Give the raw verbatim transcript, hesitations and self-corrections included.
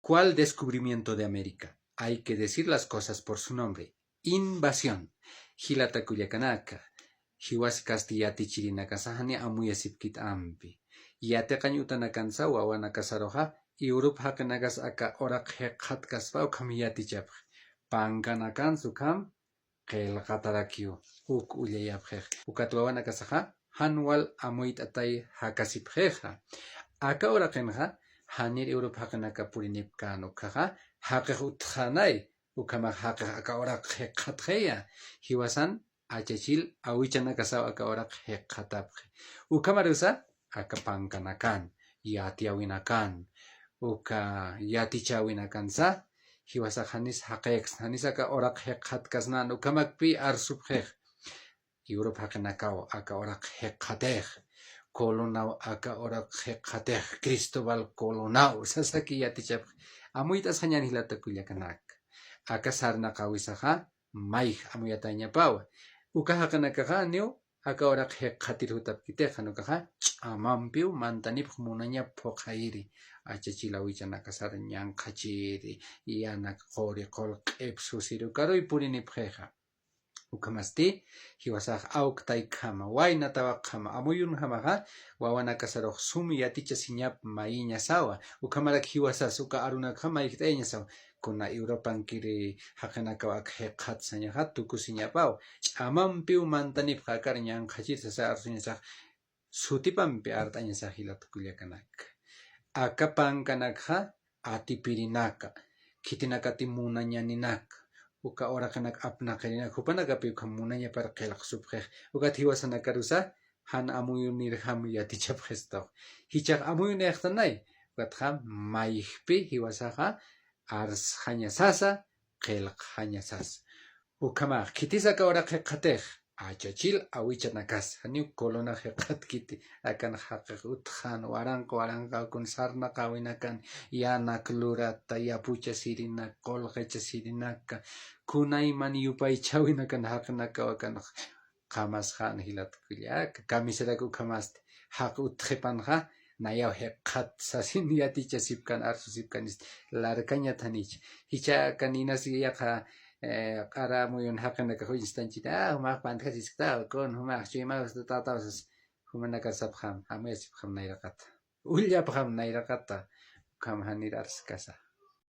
¿Cuál descubrimiento de América? Hay que decir las cosas por su nombre. Invasión. Jilata kullakanaka, jiwaskasti yatichirinakasa jani amuyasipkit ampi. Yatiqañ utanakansa wawanakasaruxa Europa jaqinakas aka uraq jikxatkaspa ukham yatichapxi. Pankanakans ukham qillqatarakiw uk ullayapxix. Ukat wawanakasaxa jan wal amuyt'atay jakasipxixa. Aka uraqinxa janir Europa jaqinaka purinipkän ukhaxa jaqix utxänay, ukhamax jaqix aka uraq jikxatxiya. Jiwasan achachil awichanakasaw aka uraq jikxatapxi. Ukhamarusa aka pankanakan, yatiyäwinakan, uka yatichäwinakansa jiwasax janis jaqiksna, janis aka uraq jikxatkasnän, ukhamakpi arsupxix. Europa jaqinakaw aka uraq jikxatix, Colonaw aka uraq jikxatix, Cristóbal Colonaw sasaki yatichapxi. Amuyt'asxañän jilata kullakanaka. Aka sarnaqäwisaxa mayj amuyatañapawa. Uka jaqinakaxa janiw aka uraq jikxatir jutapkitix, jan ukaxa ch'amampiw mantanipx munañap phuqhayiri, achachil awichanakasar ñanqhachiri, yanak quri qullq'ip susir ukaruy purinipxixa. Ukhamasti jiwasax awk taykhama, wayna tawaqjama, amuyunjamaxa wawanakasarux sum yatichasiñap mayiñasawa. Ukhamarak jiwasas uka arunakxa mayjt'ayañasawa. Kuna Europankiri jaqinakaw ak jikxat sañaxa tukusiñapaw. Ch'amampiw mantanipxa akar ñanqhachir sasa arsuñasax sutipampi art'añasax jilat kullakanak. Aka pankanakxa atipirinaka, khitinakati munañaninaka, uka uraqinak apnaqirinaka, jupanakapi ukham munañapar qillqsupxix. Ukat jiwasanakarusa jan amuyunirjam yatichapxistaw. Jichhax amuyunïxtanay, ukatxa mayjpi jiwasaxa arsxañasasa, qillqxañasasa. Ukhamax, khitis aka uraq jikxatix, achachil awichanakas, janiw Colona jikxatkiti, akan jaqix utxan, waranqa waranqa, kun sarnaqäwinakan, yanak lurata, yapuchasirinak, qullqichasirinaka, kunayman yupaychäwinakan jaqinakaw akan qamasxän jilat kullaka, kamisarak ukhamasti, jaq utxipanxa, nayaw jikxat sasin yatichasipkan, arsusipkanisti, larkañat janich. Jichha akan inas yaqha, eh, q'ara amuyun jaqinakax uñstanchita, ah, jumax pantjasisktaw, kun jumax chuymaw tataw sas, jumanakar sapxam, amuyasipxam nayraqata. Ullapxam nayraqata, ukham janir arskasa.